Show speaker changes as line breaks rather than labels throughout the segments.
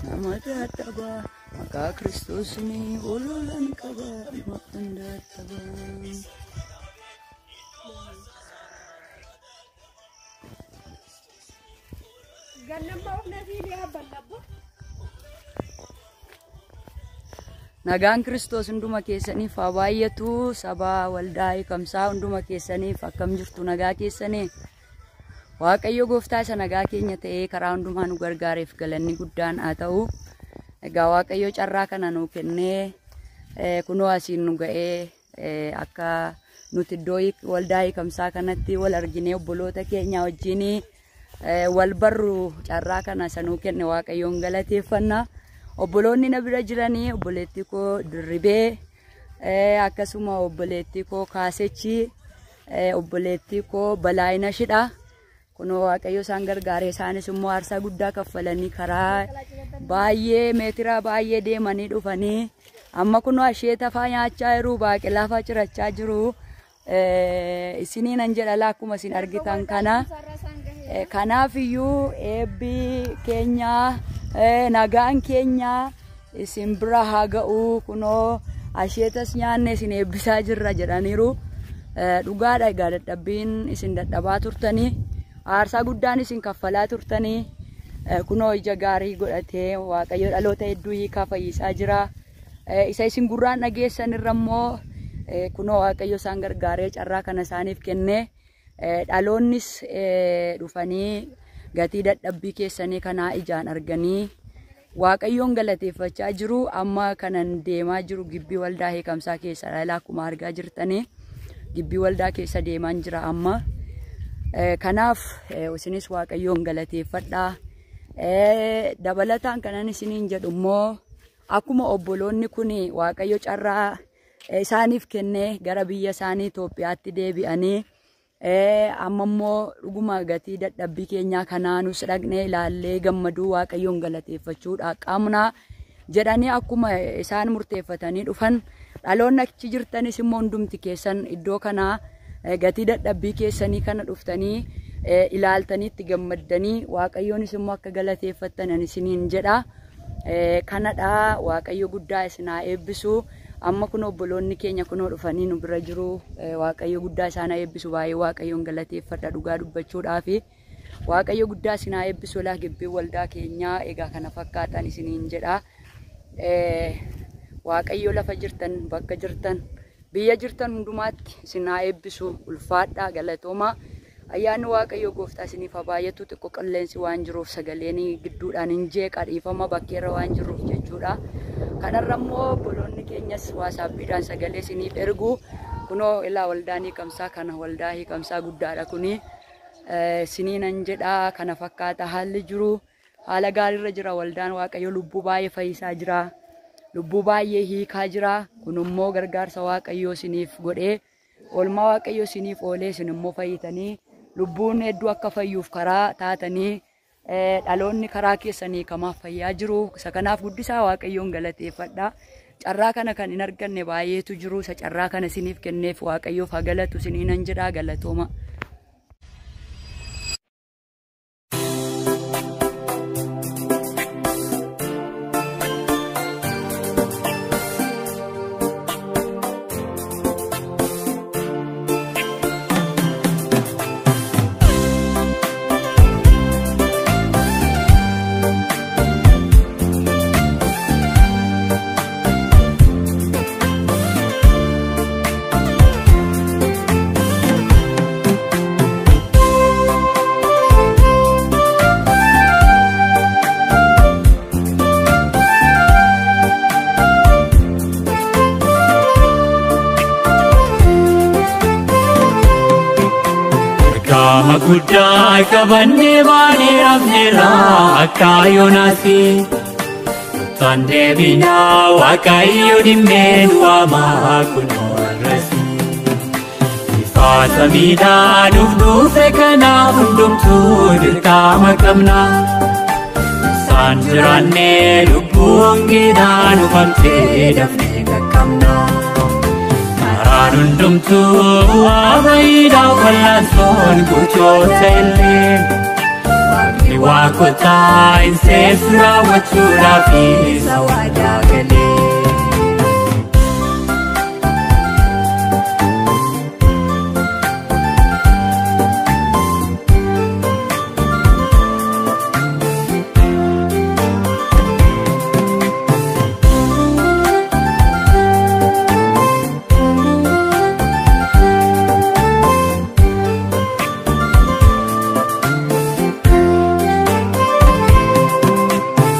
Nama dadhabaa maqaa Kiristoosni ololan qaba maqaan dadhabaa. Nagaan Kiristoos hunduma keessaniif haa baay'atu. Saba waldaa hiikamsaa hunduma keessaniif akkam jirtu nagaa keessanii. Waaqayyo gooftaa isa nagaa keenya ta'ee karaa hundumaa nu gargaareef galanni guddaan haa ta'u. Egaa Waaqayyo carraa kana nuu kennee kunoo asiin nu ga'ee akka nuti iddoo waldaa hiikamsaa kanatti wal arginee obboloota keenya wajjin wal barru carraa kana isa nuu kenne Waaqayyoon galateeffanna. Obboloonni na bira jiranii obboleettii koo Dirribee, akkasuma obboleettii koo Kaasechi, obboleettii koo Balaayinashidha. Kunoo Waaqayyo isaan gargaaree isaanis immoo aarsaa guddaa kaffalanii karaa baay'ee meetira baay'ee deemanii dhufanii amma kunoo asheeta faa nyaachaa jiru, baaqelaa faa cirachaa jiru. Isiniin nan jedha akkuma isin argitan kana. Kanaaf iyyuu eebbi keenya, nagaan keenya isin bira haa ga'u. Kunoo asheetas nyaanne isin eebbisaa jirra jedhaniiru. Dhugaadha egaa dadhabbiin isin dadhabaa turtanii, aarsaa guddaan isin kaffalaa turtanii, kunoo ija gaarii godhatee Waaqayyo dhaloota hedduu hiikaa fayyisaa jira. Isa isin gurraan dhageessan irra immoo kunoo Waaqayyo isaan gargaaree carraa kana isaaniif kennee dhaloonnis dhufanii gatii dadhabbii keessanii kanaa ijaan arganii Waaqayyoon galateeffachaa jiru. Amma kanan deemaa jiru gibbii waldaa hiikamsaa keessa akkuma argaa jirtanii gibbii waldaa keessa deemaan jira amma. Kanaaf isinis Waaqayyoon galateeffadhaa. Dabalataan kanan isiniin jedhu immoo akkuma obboloonni kun Waaqayyo carraa isaaniif kennee gara biyya isaanii Itoophiyaatti deebi'anii amma immoo dhuguma gatii dadhabbii keenyaa kanaa nus dhaqnee ilaallee gammaduu Waaqayyoon galateeffachuudha qabna jedhanii akkuma isaan murteeffatanii dhufan, dhaloonni achi jirtanis immoo hundumti keessan iddoo kanaa gatii dadhabbii keessanii kana dhuftanii ilaaltanii itti gammaddanii Waaqayyoonis immoo akka galateeffattan isiniin jedha. Kanadha Waaqayyo guddaa isin haa eebbisu. Amma kun obboloonni keenya kunoo dhufanii nu bira jiru. Waaqayyo guddaa isaan haa eebbisu. Baay'ee Waaqayyoon galateeffadha dhugaa dubbachuudhaafi. Waaqayyo guddaa isin haa eebbisu. Laa gibbii waldaa keenyaa egaa kana fakkaatan isiniin jedha. Waaqayyo lafa jirtan, bakka jirtan, biyya jirtan hundumaatti isin haa eebbisu. Ulfaadhaa, galatooma. Ayyaanni Waaqayyo gooftaa isiniif haa baay'atu. Xiqqoo qilleensi waan jiruuf sagaleen gidduudhaan hin jeeqa, dhiifama bakkeerra waan jiruuf jechuudha. Kanarra immoo obboloonni keenyas waasaappiidhaan sagalee isiniif ergu. Kunoo ilaa waldaan hiikamsaa kana, waldaa hiikamsaa guddaadha kuni. Isiniinan jedha kana fakkaata haalli jiru. Haala gaariirra jira waldaan Waaqayyo lubbuu baay'ee fayyisaa jira. Lubbuu baay'ee hiikaa jira. Kun immoo gargaarsa Waaqayyoo isiniif godhee oolmaa Waaqayyoo isiniif oolee isin immoo fayyitanii lubbuun hedduu akka fayyuuf karaa taatanii dhaloonni karaa keessanii kamaaf fayyaa jiru. Isa kanaaf guddisaa Waaqayyoon galateeffadha. Carraa kana kan hin arganne baay'eetu jiru. Isa carraa kana isiniif kenneef Waaqayyoof haa galatu isiniinan jedha, galatooma.
Ergama guddaa qabannee baanee rafneerra akka Yoonaasi. Kottaan deebinaa Waaqayyo dhimmee nu waamaa kunoo har'asi. Ifaa samiidhaa nuuf dhufe kanaaf hundumtuu dirqama qabna. Isaan jiraannee lubbuun gidaa nu famtee dafnee qaqqabna. Karaa Karaan hundumtuu bu'aa bayiidhaaf wal'aansoon gochoota illee. Waaqni waaqotaa hin seessu raawwachuudhaaf isa waadaa galee.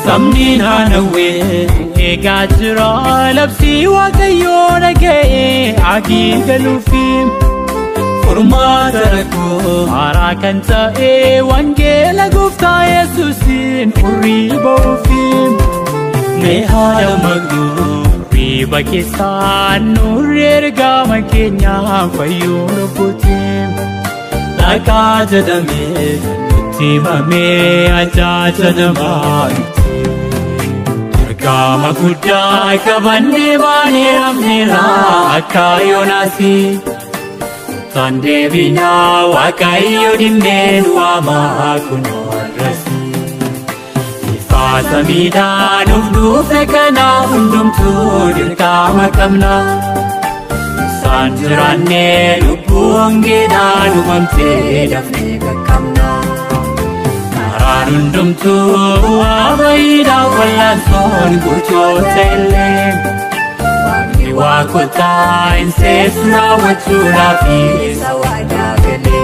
Sabni naannawee eegaa jira labsii waaqayyoo dhaga'ee agii galuufi furmaata rakkoo haaraa kan ta'e wangeela gooftaa Yesuusiin furrii ba'uufi mee haala maqnuu riiba keessaan nurri ergama keenyaa fayyuu lubbuuti dhaqaa jedhamee nutti himamee ajaaja namaa. Dirqama guddaa qabannee baanee rafneerra akka Yoonaasi. Kottaan deebinaa Waaqayyo dhimmee nu waamaa kunoo har'asi. Ifaa samiidhaa nuuf dhufe kanaaf hundumtuu dirqama qabna. Isaan jiraannee lubbuu hongeedhaan uumamtee dafnee qaqqabna. Karaan hundumtuu bu'aa bayiidhaaf wal'aansoon gochoota illee. Waaqni waaqotaa hin seessu raawwachuudhaaf isa waadaa galee.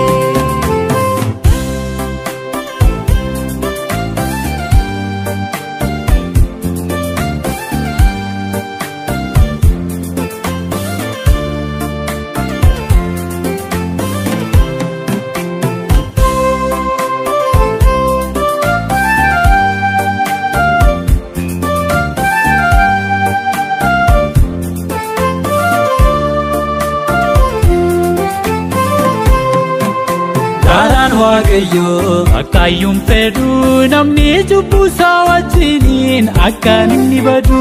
Waaqayyoo akkaayyuun fedhu namni cubbuu isaa wajjiniin akka inni badu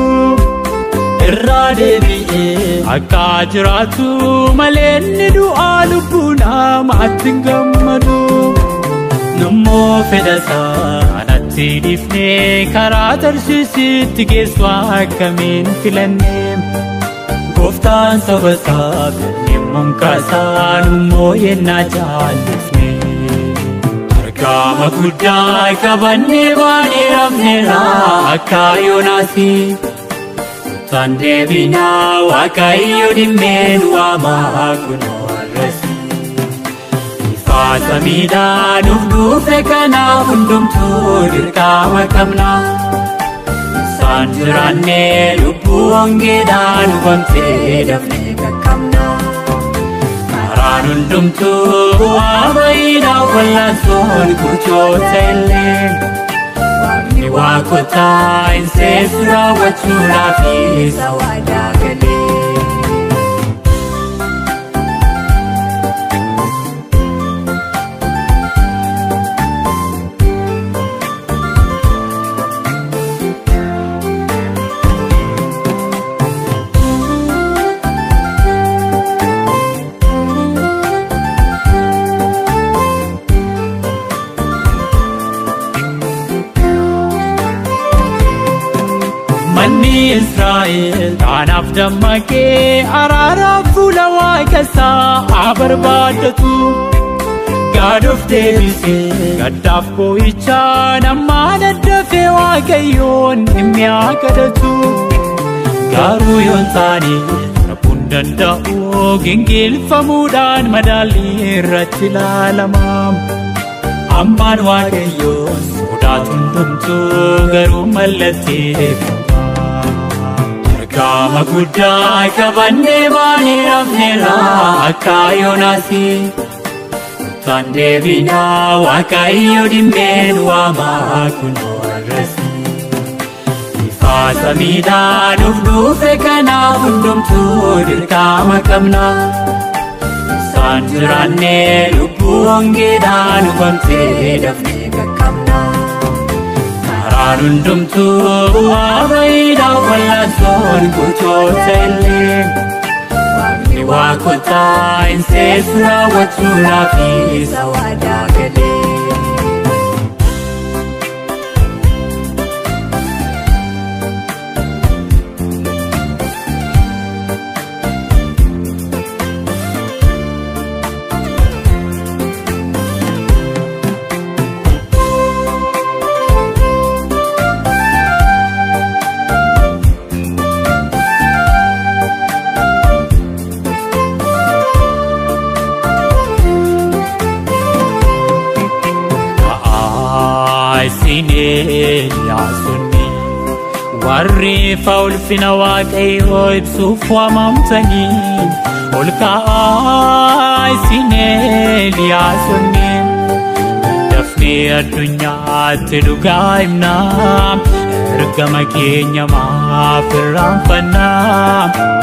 irraa deebi'ee akka jiraatu malee inni du'aa lubbuu namaatti hin gammadu. Nummoo fedhasaa kanatti dhiifnee karaa Tarsiisitti geessu akkamiin filannee gooftaan saba isaa dhimmuun kaasaa nummoo yennaa jaallifne. Dirqama guddaa qabannee baanee rafneerra akka Yoonaasi. Kottaan deebinaa Waaqayyo dhimmee nu waamaa kunoo har'asi. Ifaa samiidhaa nuuf dhufe kanaaf hundumtuu dirqama qabna. Isaan jiraannee lubbuu hongeedhaan uumamtee dafnee qaqqabna. Karaan hundumtuu bu'aa bayiidhaaf wal'aansoon gochoota illee. Waaqni waaqotaa hin seessu raawwachuudhaaf isa waadaa galee. Manni Israa'el kanaaf dammaqee araaraaf fuula waaqa isaa barbaaddatu. Gaadhuuf deebisee gaddaaf boo'ichaa namaa daddafee Waaqayyoon dhimmi haa kadhatu. Garuu yoo hin taane rabbuun danda'u gingilfamuudhaan madaalli irratti ilaalama. Ammaan Waaqayyoon sodaatu hundumtuu garuu mallatteeffama. Dirqama guddaa qabannee baanee rafneerra akka Yoonaasi. Kottaan deebinaa Waaqayyo dhimmee nu waamaa kunoo har'asi. Ifaa samiidhaa nuuf dhufe kanaaf hundumtuu dirqama qabna. Isaan jiraannee lubbuu hongeedhaan uumamtee dafnee qaqqabna. Karaan hundumtuu bu'aa bayiidhaaf wal'aansoon gochoota illee. Waaqni Waaqotaa hin seessu raawwachuudhaaf isa waadaa galee. Warri ulfina Waaqayyoo ibsuuf waamamtanii ol ka'aa isin Eeliyaasonni dafnee addunyaatti dhugaa himnaa ergama keenya maaf irraanfannaa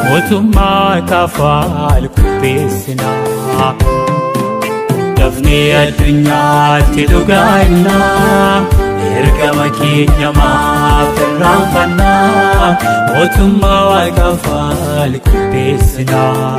mootummaa kafaal qopheessinaa. Dafnee addunyaatti dhugaa himnaa ergama keenya maaf irraanfannaa mootummaa Waaqafaal qopheessinaa.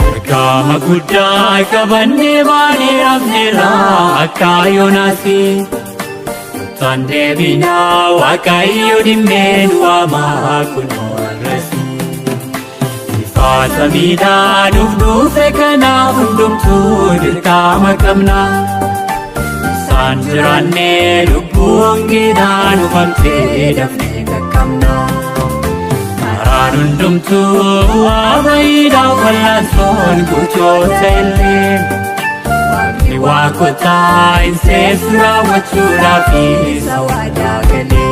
Ergama guddaa qabannee baanee rafneerra akka Yoonaasi. Kottaan deebinaa Waaqayyo dhimmeen waamaa kunoo har'asi. Ifa samiidhaa nuuf dhufe kanaaf hundumtuu dirqama qabna. Isaan jiraannee lubbuun gidaa nuufamtee dafnee qaqqabna. Karaan hundumtuu abayiidhaaf wal'aansoon gochoota illee Waaqni waaqotaa hin seessu raawwachuudhaaf isa waadaa galee.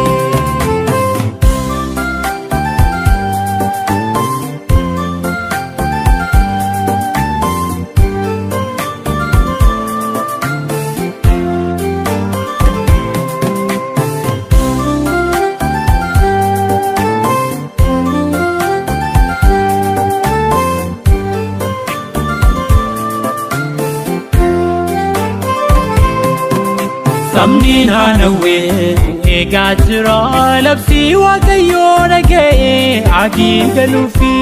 Sabni naannawee eegaa jira labsii Waaqayyoo dhaga'ee agii galuufi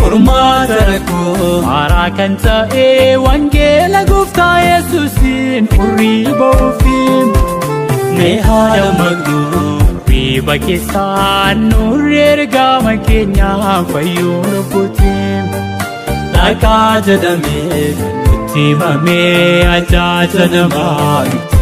furmaata rakkoo haaraa kan ta'e wangeela gooftaa Yesuusiin furrii ba'uufi mee haadha maqnuu riiba keessaan nurri ergama keenyaa fayyuu lubbuuti dhaqaa jedhamee nutti himamee ajaaja namaa nutti.